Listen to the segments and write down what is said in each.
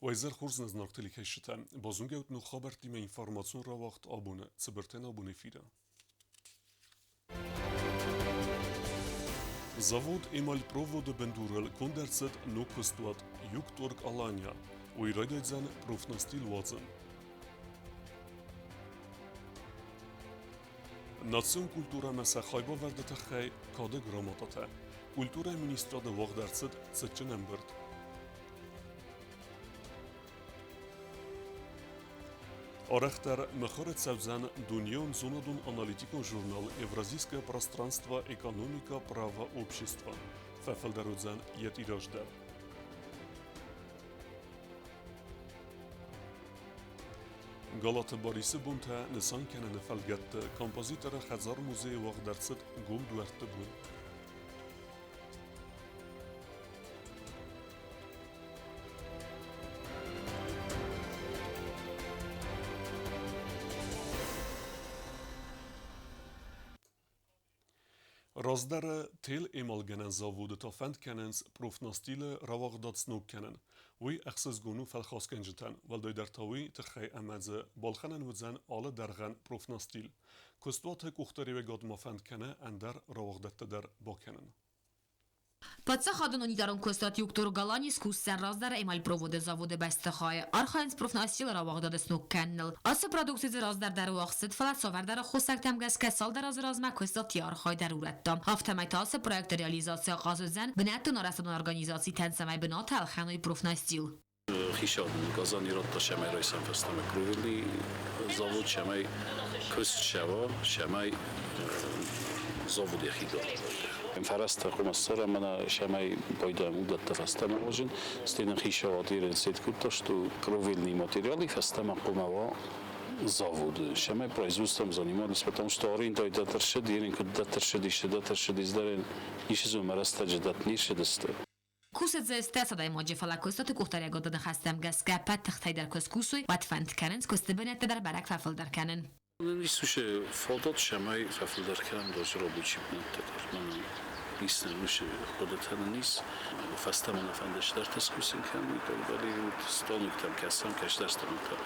Уӕ хорз нӕ зынаргъ телекӕсджытӕ! Базонгӕ ут ног хабӕрттимӕ информацион рауагъд абоны цыбыртӕн абон эфиры. Завод «Эмальпроводы» бындурыл конд ӕрцыд ног куыстуат «Югторг Алания». Уый райдайдзӕн профнастил уадзын. Национ культурӕмӕ сӕ хайбавӕрды тыххӕй кады грамотатӕ. Культурӕйы министрады уагъд ӕрцыд цытджын ӕмбырд. Арӕхдӕр мыхуыры цӕудзӕн дунеон зонадон-аналитикон журнал «Евразийское пространство. Экономика. Право. Общество». Фӕфылдӕр уыдзӕн йӕ тираж дӕр. Галаты Барисы бонтӕ нысан кӕныны фӕлгӕтты композиторы хӕдзар-музейы уагъд ӕрцыд гом дуӕртты бон. Раздӕры тел-эмалгӕнӕн заводы та фӕнд кӕнынц профнастилы рауагъдад сног кӕнын. Уый ӕхсызгон у фӕлхасгӕнджытӕн, уӕлдайдӕр та уый тыххӕй ӕмӕ дзы балхӕнӕн уыдзӕн алы дӕргъӕн профнастил. Куыстуаты къухдариуӕгад ма фӕнд кӕны ӕндӕр рауагъдӕдтӕ дӕр бакӕнын. Паддзахадон унитарон куыстуат Югтор Галани скусдзӕн раздӕры эмальпроводы заводы бӕстыхайы. Архайынц профнастилы рауагъдады сног кӕныныл. Ацы продукци дзы раздӕр дӕр уагъд цыд, фӕлӕ цавӕрдӕр аххосӕгтӕм гӕсгӕ цалдӕр азы размӕ куыстуат йӕ архайд ӕрурӕдта. Афтӕмӕй та ацы проекты реализаци ахъаз уыдзӕн бынӕттон арӕзтадон организацитӕн, цӕмӕй бынаты ӕлхӕной профнастил. Хицауадон Казани радта цӕмӕй райсӕм фӕстӕмӕ кровельный завод, цӕмӕй куыст цӕуа, цӕмӕй завод йӕхи дардта. Фӕрӕзтӕ хъуамӕ ссарӕм ӕмӕ цӕмӕй пайда уыдӕттӕ фӕстӕмӕ уадзын. Стӕй нын хицауад еренцет кодта, что кровельный материалы фӕстӕмӕ хъуамӕ уа заводы. Цӕмӕй производством занимались, потому что арендӕй дӕр ссыд, ерен куыд дӕр ссыд, исты дӕр ссыд, издӕр ницы рӕстӕджы дӕр не ссыдысты. Кусӕдзӕстӕ адӕймаджы, фӕлӕ куыстуаты къухдариуӕгады ныхӕстӕм гӕсгӕ ӕппӕт тыхтӕй дӕр куы скусой, уӕд фӕнд кӕнынц куысты бынӕттӕ дӕр бӕрӕг фӕфылдӕр кӕнын. Исусе фадат цӕмӕй фӕфылдӕр кӕнӕм даже рабочий бынӕттӕ дӕр. Мӕнӕн ис нын уыцы хъуыдытӕ нын ис. Фӕстӕмӕ нӕ фӕнды цыдӕртӕ скусын кӕнын и так далее. Вот станоктӕм кӕсӕм, кӕсдӕр станоктӕ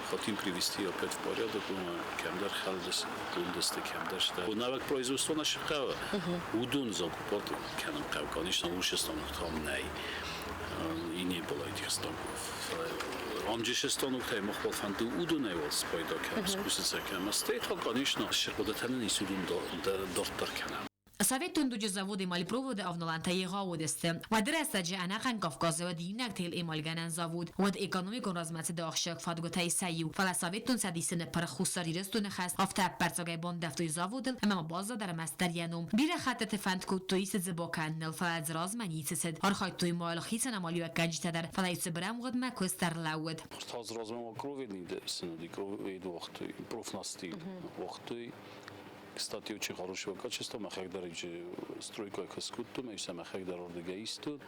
хотим привести опять в порядок, ома кӕмдӕр хӕлд кондысты, кӕмдӕр цыдӕр. Навык производство нӕ хъӕуы, уыдон закупать кӕнын хъӕуы, конечно, лучше станоктӕм нӕй. И не было этих станков. Ам станоктӕй мах уал фӕнды уыдонӕй уал спайда кӕнӕм, скусын сӕ кӕнӕм. Стӕй та, конечно, хъуыдытӕ нын ис уыдон дарддӕр кӕнӕм. Советон дуджы завод эмальпроводы авналӕнтӕ егъау уыдысты. Уӕды рӕстӕджы ӕнӕхъӕн Кавказы уыд иунӕг тел эмальгӕнӕн завод, уӕд экономикон размӕцыды ахсджиаг фадгуытӕй сӕ иу. Фӕлӕ Советон Цӕдисы ныппырх Хуссар Ирыстоны хӕст афтӕ ӕппӕрццагӕй бандӕвтой заводыл ӕмӕ ма баззад ӕрмӕстдӕр йӕ ном. Бирӕ хӕттыты фӕнд кодтой исты дзы бакӕныныл, фӕлӕ дзы размӕ ницы цыд. Архайдтой ма йыл хицӕн амалиуӕггӕнджытӕ дӕр, фӕлӕ-иу цыбыр ӕмгъуыдмӕ куыст ӕрлӕууыд. Таз размӕ ма кровельный сын уыди, кровельный уагътой, профнастил уагътой. Кстати, очень хорошего качества, мӕхӕг дӕр стройка кускуттум, и мӕхӕг дӕр ордыгӕ исту,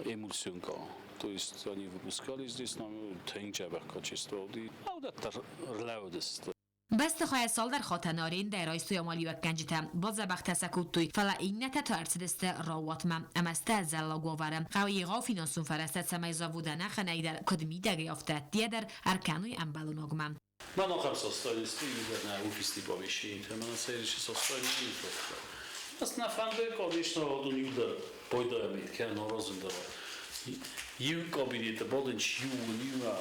эмульсионка. То есть они выпускали здесь нам тынг дзӕбӕх качество уыди. Аудӕттӕ рлӕууыдысты. Бӕстыхайӕ цалдӕр хатӕны арендӕйы райстой амалиуӕггӕнджытӕ, бадзӕбӕхтӕ сӕ кодтой, фӕлӕ иннӕтӕ та ӕрцыдысты раууатмӕ ӕмӕ сты ӕдзӕллаг уавӕры. Хъӕуы егъау финансон фӕрӕзтӕ, цӕмӕй завод ӕнӕхъӕнӕй дӕр, куыд мидӕгӕй, афтӕ ӕддейӕ дӕр ӕркӕной ӕмбӕлон агмӕ. Мӕн ахӕм состояние на офисти повышение, мӕнӕ следующий состояние не только. Нас на фӕнды, конечно, одун иу дӕр пайда кӕнын аразын дӕр. Иу кабинеты бадынч иу иумӕ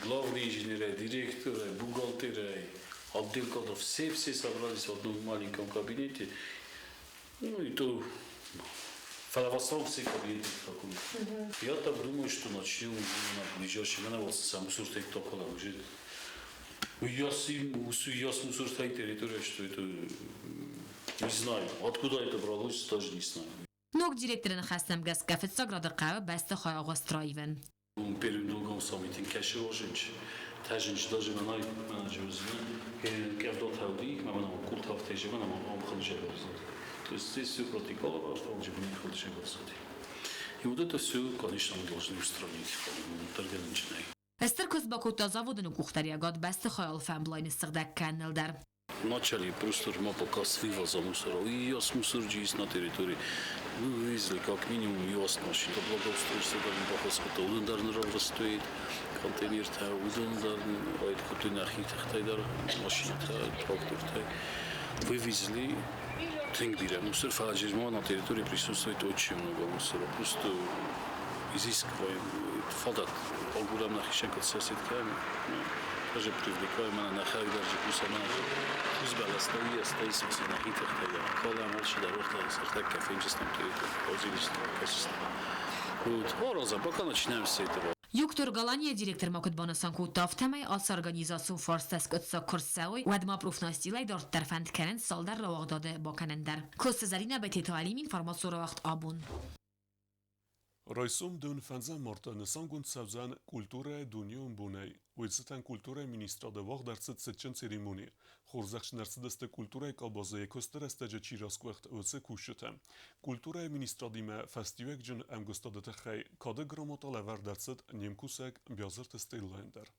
главный инженерӕй, директорӕй, бухгалтерӕй, отдел кадров, все-все собрались в одном маленьком кабинете. Ну и то Фӕлӕ в основном все кабинеты такой. Я так думаю, что начнем на ближайший мене вот сам мусортай такой уже. Я мусортай территория, что это не знаю, откуда это бралось, даже не знаю. Ног директоры ныхӕстӕм гӕсгӕ фыццаг рады хъӕуы бӕстыхай агъуыст раивын. Первым долгом самитин кӕсывожинч, тӕжинч даже манай менеджерызны кӕвдотӕуди, мамана култавтежи мана амхылжебалзад. То есть здесь все протекало, а он же не хылжебалзад. И вот это все, конечно, мы должны устранить, торгӕнӕнчынӕй. Стыр куыст бакодта заводы къухдариӕгад бӕстыхай алфӕмблай ныссыгъдӕг кӕныныл дӕр. Начали просто пока с вывоза мусора. И я с мусорджи на территории. Мы вывезли как минимум ясно, что благоустройство там бахоскота. Удандар стоит контейнер та удандар айт кутын архитектор машина трактор вывезли тынг бирэ мусор фаджирма на территории присутствует очень много мусора. Просто изыскиваем фадат агурам нахишен кот соседка даже привлекаем на нахаг даже кусама куз баласта яста исмси нахитехта я кола молча дорогта сарта кафе там территория озились качество. Вот, роза, пока начинаем с этого. Юктор Галания директор ма куыд банысан кодта, афтӕмӕй ацы организацион фарстӕ скъуыддзаг куы рцӕуой, уӕд ма профнастилӕй дарддӕр фӕнд кӕнынц цалдӕр рауагъдады бакӕнын дӕр. Коцты Зӕринӕ, Бететы Алим, информацион рауагъд Абон. Райсом дын фӕндзӕм марты нысангонд цӕудзӕн культурӕйы дунеон бонӕй. Уый цытӕн культурӕйы министрады уагъд ӕрцыд цытджын церемони. Хорзӕхджын ӕрцыдысты культурӕйы къабазы йӕ куысты рӕстӕджы чи расгуыхт, уыцы кусджытӕ. Культурӕйы министрадимӕ фӕстиуӕгджын ӕмгуыстады тыххӕй кады грамота лӕвӕрд ӕрцыд не мкусӕг Биазырты Стеллайӕн дӕр.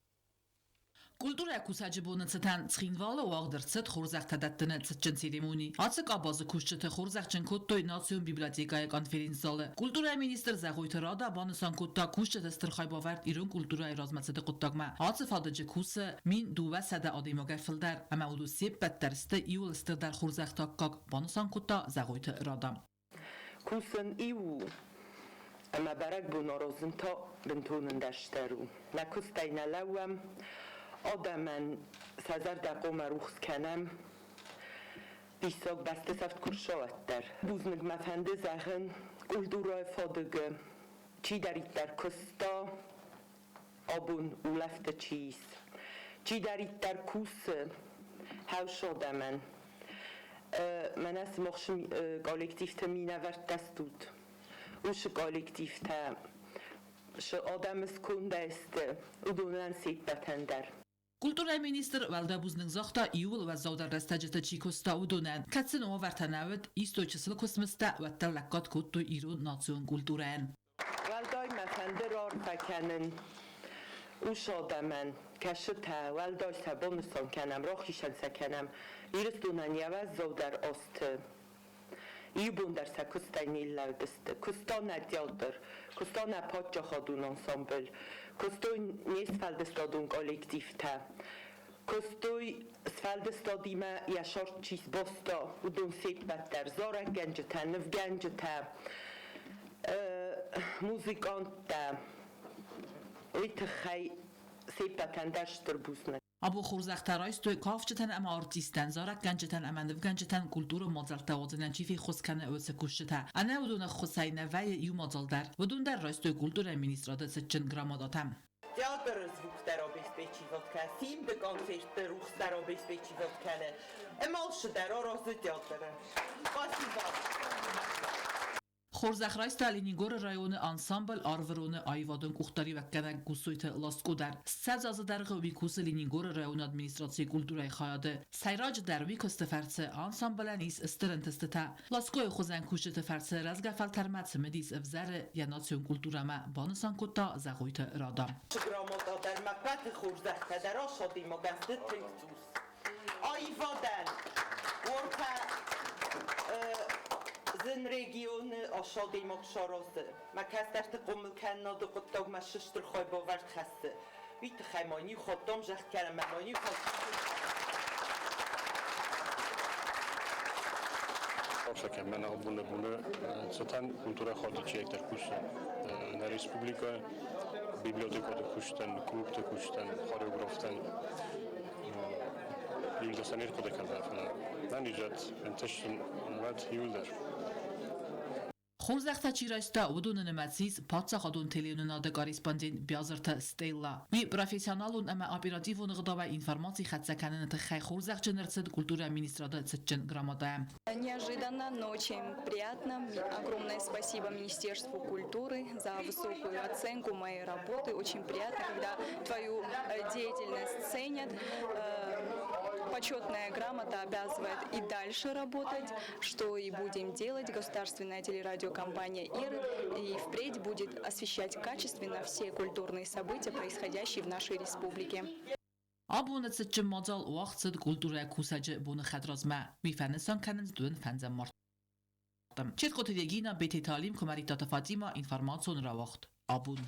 Культурӕйы кусӕджы боны цытӕн Цхинвалы уагъд ӕрцыд хорзӕхтӕ дӕттыны цытджын церемони. Ацы къабазы кусджыты хорзӕхджын кодтой национ библиотекӕйы конференц-залы. Культурӕйы министр Зӕгъойты Рада банысан кодта кусджыты стыр хайбавӕрд ирон культурӕйы размӕцыды хъуыддагмӕ. Ацы фадыджы кусы 1200 адӕймагӕй фылдӕр, ӕмӕ уыдон се ппӕт дӕр сты иууыл стырдӕр хорзӕхты аккаг, банысан кодта Зӕгъойты Рада. Кусын иу у, ӕмӕ бӕрӕгбон аразын та бынтон ӕндӕрстӕр у. Нӕ куыстӕй нӕ лӕууӕм, адӕмӕн сӕ зӕрдӕ хъуамӕ рухс кӕнӕм. Диссаг бӕстысӕфт куы рсауӕддӕр. Бузныг мӕ фӕнды зӕгъын культурӕйы фадыгы чидӕриддӕр куыста, абон улӕфты чи ис, чидӕриддӕр кусы хӕрз адӕмӕн. Мӕнӕ сымах коллективты минӕвӕрттӕ стут. Уыцы коллективтӕ цы адӕмы скондӕй сты, уыдонӕн се ппӕтӕн дӕр. Культурӕйы министр уӕлдай бузныг загъта, иууыл уӕззаудӕр рӕстӕджыты чи куыста, уыдонӕн, кӕд сын уавӕртӕ нӕ уыд, истой чысыл куыстмыздтӕ, уӕддӕр лӕггад кодтой ирон национ культурӕйӕн. Уӕлдай мӕ фӕнды раарфӕ кӕнын уыцы адӕмӕн, кӕцытӕ уӕлдай сӕ банысан кӕнӕм, рахизӕн сӕ кӕнӕм Ирыстонӕн йӕ уӕззаудӕр азты. Иу бон дӕр сӕ куыстӕй не ллӕудысты. Куыста нӕ театр, куыста нӕ паддзахадон ансамбль, куыстой не сфӕлдыстадон коллективтӕ, куыстой сфӕлдыстадимӕ йӕ сӕрт чи сбаста, уыдон се ппӕт дӕр, зарӕггӕнджытӕ, нывгӕнджытӕ, музыканттӕ. Уый тыххӕй се ппӕтӕн дӕр стыр бузныг. Абон хорзӕхтӕ райстой кафджытӕн ӕмӕ артисттӕн, зарӕггӕнджытӕн ӕмӕ нывгӕнджытӕн культурон мадзӕлттӕ уадзынӕн чи феххуыс кӕны, уыцы кусджытӕ. Ӕнӕ уыдон ӕххуысӕй нӕ вӕййы иу мадзал дӕр. Уыдон дӕр райстой культурӕйы министрады цытджын грамотатӕ. Театры звук дӕр обеспечивать кӕны, Симды концертты рухс дӕр обеспечивать кӕны, ӕмӕ алцы дӕр аразы театры. Спасибо. Хорзӕх райста Ленингоры районы ансамбль Арвыроны аивадон къухдариуӕггӕнӕг Гуссойты Ласко дӕр. 20 азы дӕргъы уый кусы Ленингоры районы администрацийы культурӕйы хайады. Сӕйраджыдӕр уый куысты фӕрцы ансамблӕн ис стыр ӕнтыстытӕ. Ласкойы хуызӕн кусджыты фӕрцы рӕзгӕ фӕлтӕрмӕ цымыдис ӕвзӕры йӕ национ культурӕмӕ, банысан кодта Зӕгъойты Рада. Грамота дӕр мӕ ппӕты хорзӕхтӕ дӕр асадимӕ гӕсгӕ тынг цъус. Аивадӕн уӕртӕ зын регионы асадимаг саразы. Мӕ кӕстӕрты хъомыл кӕнынады хъуыддагмӕ стыр хайбавӕрд хӕссы. Уый тыххӕй ма иу хатт дам загъд кӕнӕм ӕмӕ ма иу хатт Арфӕ абоны боны цытӕн культурӕ хаты чиектӕр кусы нӕ республикӕйы библиотекӕты куыстӕн, клубты куыстӕн, хореографтӕн. Иуылдӕр сӕ не рхъуыды кӕндзӕн, фӕлӕ нӕнизад ӕнтыстджын уӕд иуылдӕр. Хорзӕхтӕ чи райста, уыдоны нымӕц ис паддзахадон телеуынынады корреспондент Биазырты Стелла. Уый профессионалон ӕмӕ оперативон ӕгъдауӕй информаци хӕццӕ кӕныны тыххӕй хорзӕхджын ӕрцыд культурӕйы министрады цытджын грамотӕйӕ. Неожиданно, но очень приятно. Огромное спасибо Министерству культуры за высокую оценку моей работы. Очень приятно, когда твою деятельность ценят. Почетная грамота обязывает и дальше работать, что и будем делать. Государственная телерадиокомпания «Ир» и впредь будет освещать качественно все культурные события, происходящие в нашей республике. Абоны цытджын мадзал уагъд цыд культурӕйы кусӕджы боны хӕдразмӕ. Уый фӕнысан кӕнынц дыууын фӕндзӕм марты. Четкоты Регина, Бететы Алим, Куымӕридтаты Фатимӕ, информацион рауагъд Абон.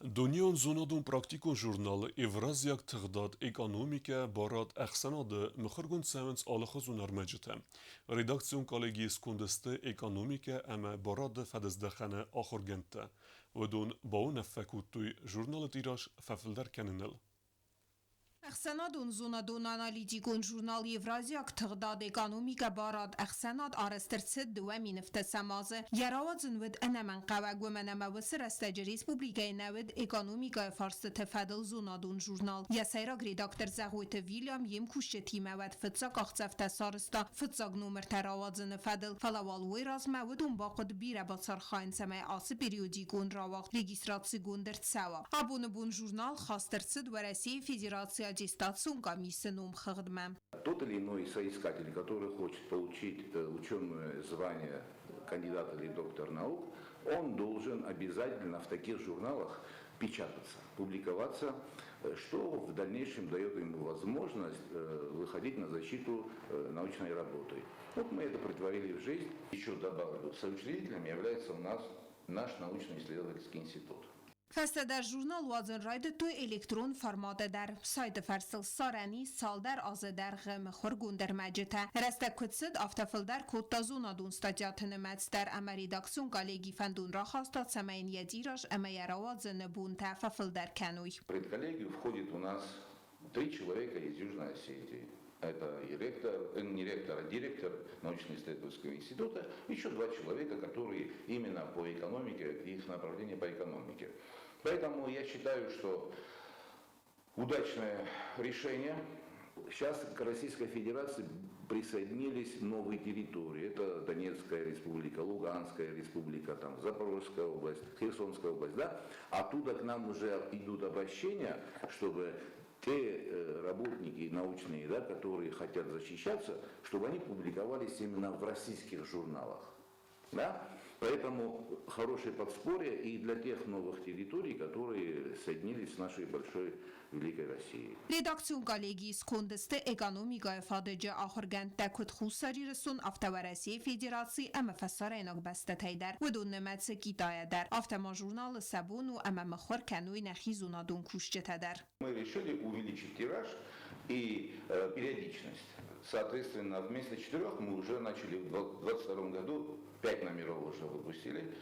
Дунеон зонадон-практикон журнал Евразиаг тыгъдад экономикӕ, барад, ӕхсӕнады мыхуыргонд цӕуынц алыхуызон ӕрмӕджытӕ. Редакцион коллегийы сконды сты экономикӕ ӕмӕ барады фӕдыздӕхӕны ахуыргӕндтӕ. Уыдон бауынаффӕ кодтой журналы тираж фӕфылдӕр кӕныныл. Ӕхсӕнадон зонадон-аналитикон журнал Евразиаг тыгъдад экономикӕ барад ӕхсӕнад арӕзт ӕрцыд 2007 азы. Йӕ рауадзын уыд ӕнӕмӕнгхъӕуӕг, уымӕн ӕмӕ уыцы рӕстӕджы республикӕйы нӕ уыд экономикӕйы фарстыты фӕдыл зонадон журнал. Йӕ сӕйраг редактор Зӕгъойты Вильям йе мкусджытимӕ уӕд фыццаг къахдзӕфтӕ сарӕзта фыццаг номыртӕ рауадзыны фӕдыл, фӕлӕ уал уый размӕ уыдон бахъуыд бирӕ бацархайын, цӕмӕй ацы периодикон рауагъд регистрацигонд ӕрцӕуа. Абоны бон журнал хаст ӕрцыд Уӕрӕсейы Федерацийы аттестацион къамисы номхыгъдмӕ. Тот или иной соискатель, который хочет получить ученое звание кандидата или доктор наук, он должен обязательно в таких журналах печататься, публиковаться, что в дальнейшем дает ему возможность выходить на защиту научной работы. Вот мы это претворили в жизнь. Еще добавлю, соучредителем является у нас наш научно-исследовательский институт. Фӕстӕдӕр журнал уадзын райдыдтой электрон форматы дӕр. Сайты фӕрцыл ссарӕн ис цалдӕр азы дӕргъы мыхуыргонд ӕрмӕджытӕ. Рӕстӕг куыд цыд, афтӕ фылдӕр кодта зонадон статьяты нымӕц дӕр ӕмӕ редакцион коллеги фӕндон рахаста, цӕмӕй йын йӕ тираж ӕмӕ йӕ рауадзыны бонтӕ фӕфылдӕр кӕной. В редколлегию входит у нас три человека из Южной Осетии. Это и ректор, не ректор, а директор научно-исследовательского института, еще два человека, которые именно по экономике, их направление по экономике. Поэтому я считаю, что удачное решение. Сейчас к Российской Федерации присоединились новые территории. Это Донецкая республика, Луганская республика, там, Запорожская область, Херсонская область. Да? Оттуда к нам уже идут обращения, чтобы те работники научные, да, которые хотят защищаться, чтобы они публиковались именно в российских журналах. Да? Поэтому хорошее подспорье и для тех новых территорий, которые соединились с нашей большой Великой Россией. Редакцион коллегийы сконды сты экономикӕйы фадыджы ахуыргӕндтӕ куыд Хуссар Ирыстон, афтӕ Уӕрӕсейы Федераци ӕмӕ фӕсарӕйнаг бӕстӕтӕй дӕр, уыдон нымӕцы Китайӕ дӕр. Афтӕ ма журналы сӕ бон у ӕмӕ мыхуыр кӕной нӕхи зонадон кусджытӕ дӕр. Мы решили увеличить тираж и периодичность. Соответственно, вместо четырех мы уже начали в 2022 году, пять номеров уже выпустили,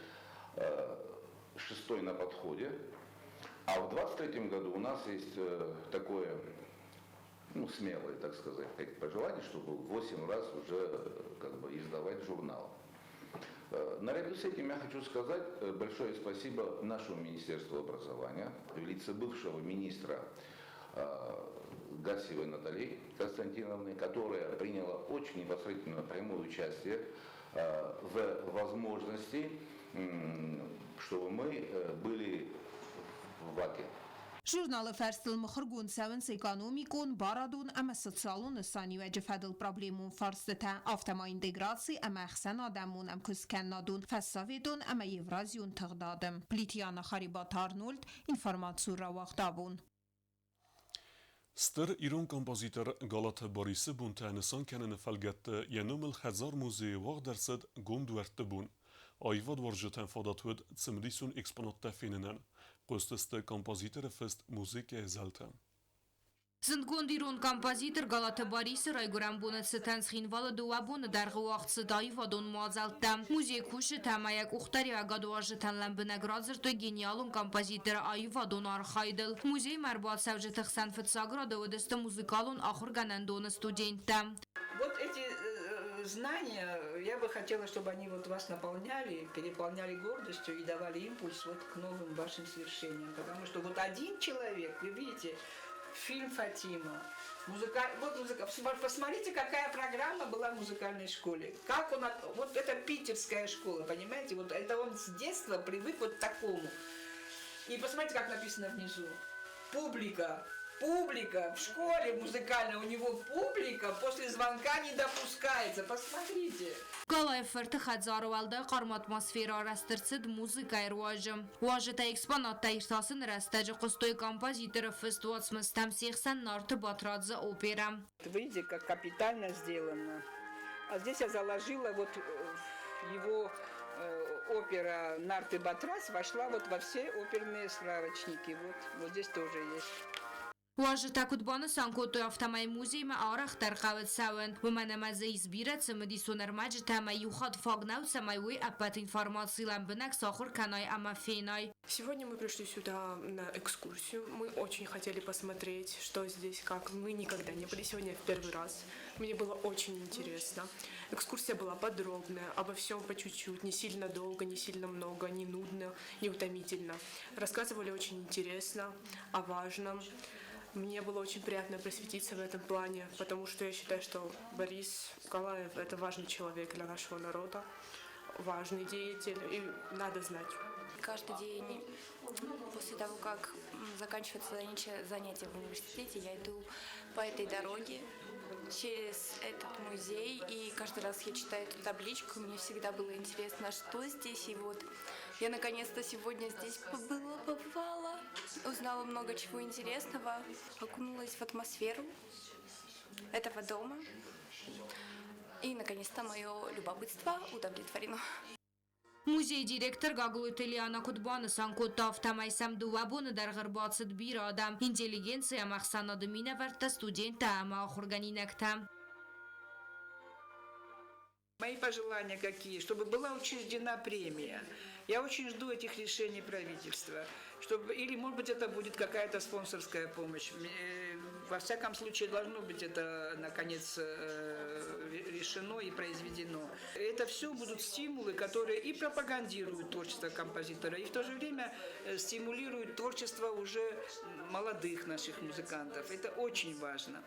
шестой на подходе. А в 2023 году у нас есть такое, ну, смелое, так сказать, пожелание, чтобы 8 раз уже как бы издавать журнал. Наряду с этим я хочу сказать большое спасибо нашему Министерству образования в лице бывшего министра Гассиевой Натальи Константиновны, которая приняла очень непосредственно прямое участие в возможности, чтобы мы были в ВАКе. Журналы фӕрстыл мыхуыргонд цӕуынц экономикон, барадон ӕмӕ социалон нысаниуӕджы фӕдыл проблемон фарстытӕ, афтӕ ма интеграци ӕмӕ ӕхсӕнадӕмон ӕмкуысткӕнынадон, фӕссоветон ӕмӕ евразион тыгъдады. Плитиана Харибаты Арнольд, информацион рауагъд Абон. Стыр ирон композитор Галаты Борисы бонтӕ нысан кӕныны фӕлгӕтты йӕ номыл хӕдзар-музейы уагъд ӕрцыд гом дуӕртты бон. Аивадуарзджытӕн фадат уыд цымыдисон экспонаттӕ фенынӕн. Хъуыстысты композиторы фыст музыкӕйы зӕлтӕ. Зындгонд ирон композитор Галаты Борисы райгуырӕн боны цытӕн Цхинвалы дыууӕ боны дӕргъы уагъд цыд аивадон мадзӕлттӕ. Музейы кусджытӕ ӕмӕ йӕ къухдариуӕгадуарзджытӕн лӕмбынӕг радзырдтой гениалон композиторы аивадон архайдыл. Музеймӕ ӕрбацӕуджыты хсӕн фыццаг рады уыдысты музыкалон ахуыргӕнӕндоны студенттӕ. Вот эти знания, я бы хотела, чтобы они вот вас наполняли, переполняли гордостью и давали импульс вот к новым вашим свершениям. Потому что вот один человек, вы видите, фильм «Фатима», музыка, вот музыка, посмотрите, какая программа была в музыкальной школе. Как он, вот это питерская школа, понимаете, вот это он с детства привык вот к такому. И посмотрите, как написано внизу. Публика. Публика в школе музыкальной, у него публика после звонка не допускается. Посмотрите. Галайы фырты хӕдзары уӕлдай хъарм атмосферӕ арӕзт ӕрцыд музыкӕйы руаджы. Уазджытӕ экспонаттӕ иртасыны рӕстӕджы хъуыстой композиторы фыст уацмыстӕм, се хсӕн Нарты Батрадзы оперӕ. Видите, как капитально сделано. А здесь я заложила вот его опера «Нарты Батрадз» вошла вот во все оперные справочники. Вот, вот здесь тоже есть. Уазджытӕ куыд банысан кодтой, афтӕмӕй музеймӕ арӕхдӕр хъӕуы цӕуын, уымӕн ӕмӕ дзы ис бирӕ цымыдисон ӕрмӕджытӕ ӕмӕ иу хатт фаг нӕу, цӕмӕй уый ӕппӕт информаци лӕмбынӕг сахуыр кӕнай ӕмӕ фенай. Сегодня мы пришли сюда на экскурсию. Мы очень хотели посмотреть, что здесь, как. Мы никогда не были сегодня в первый раз. Мне было очень интересно. Экскурсия была подробная, обо всем по чуть-чуть, не сильно долго, не сильно много, не нудно, не утомительно. Рассказывали очень интересно, о важном. Мне было очень приятно просветиться в этом плане, потому что я считаю, что Борис Галаев – это важный человек для нашего народа, важный деятель, и надо знать. Каждый день после того, как заканчивается занятия в университете, я иду по этой дороге через этот музей, и каждый раз я читаю эту табличку, мне всегда было интересно, что здесь, и вот я наконец-то сегодня здесь побыла, побывала, узнала много чего интересного, окунулась в атмосферу этого дома, и наконец-то мое любопытство удовлетворено. Музейы директор Гаглойты Лиана куыд банысан кодта, афтӕмӕй сӕм дыууӕ боны дӕргъы ӕрбацыд бирӕ адӕм, интеллигенци ӕмӕ ӕхсӕнады минӕвӕрттӕ, студенттӕ ӕмӕ ахуыргӕнинӕгтӕ. Мои пожелания какие? Чтобы была учреждена премия. Я очень жду этих решений правительства. Чтобы, или, может быть, это будет какая-то спонсорская помощь. Во всяком случае, должно быть это, наконец, решено и произведено. Это все будут стимулы, которые и пропагандируют творчество композитора, и в то же время стимулируют творчество уже молодых наших музыкантов. Это очень важно.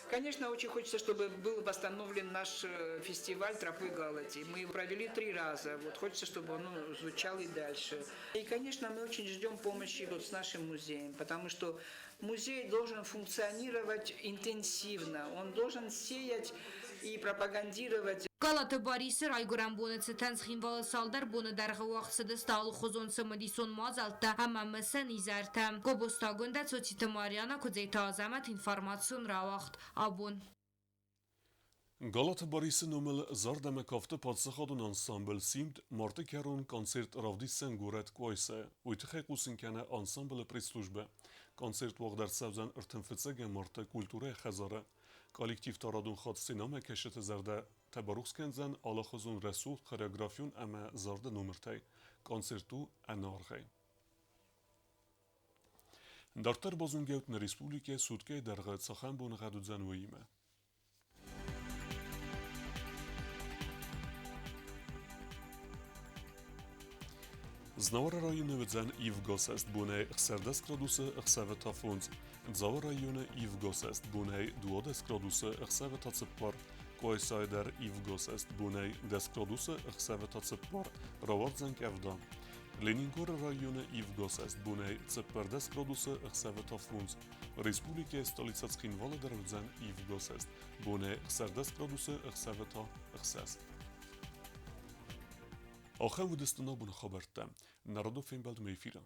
Конечно, очень хочется, чтобы был восстановлен наш фестиваль «Тропой Галати». Мы его провели 3 раза. Вот хочется, чтобы он звучал и дальше. И, конечно, мы очень ждем помощи вот с нашим музеем, потому что музей должен функционировать интенсивно, он должен сеять и пропагандировать. Галаты Барисы райгуырӕн боны цытӕн Цхинвалы цалдӕр боны дӕргъы уагъд цыдысты алыхуызон цымыдисон мадзӕлттӕ ӕмӕ мысӕн изӕртӕ. Гобозты Агуындӕ, Цоциты Марьяна, Куыдзеты Азӕмӕт, информацион рауагъд Абон. Галаты Барисы номыл зард ӕмӕ кафты паддзахадон ансамбль Симд марты кӕрон концерт равдисдзӕн горӕт Къуайсайы. Уый тыххӕй хъусын кӕны ансамблы пресс-службӕ. Концерт уагъд ӕрцӕудзӕн 35 марты культурӕйы хӕдзары. Коллектив та радон хатт сценӕмӕкӕсджыты зӕрдӕ барухс кӕндзӕн алыхуызон рӕсугъд хореографион ӕмӕ зарды номыртӕй. Концерт у ӕнӕаргъӕй. Дарддӕр базонгӕут нӕ республикӕйы суткӕйы дӕргъы цахӕм боныгъӕд уыдзӕн, уыимӕ. Знауыры районы уыдзӕн ивгӕсӕст бонӕй 16 градусы, ӕхсӕвы та 5. Дзауы районы ивгӕсӕст бонӕй 12 градусы, ӕхсӕвы та 4. Къуайсайы дӕр ивгӕсӕст бонӕй 10 градусы, ӕхсӕвы та 4. Рауадздзӕн къӕвда. Ленингоры районы ивгӕсӕст бонӕй 14 градусы, ӕхсӕвы та 5. Республикӕйы столицӕ Цхинвалы дӕр уыдзӕн ивгӕсӕст бонӕй 16 градусы, ӕхсӕвы та 6. Ахӕм уыдысты нӕ боны хабӕрттӕ. Народон фембӕлдмӕ эфиры.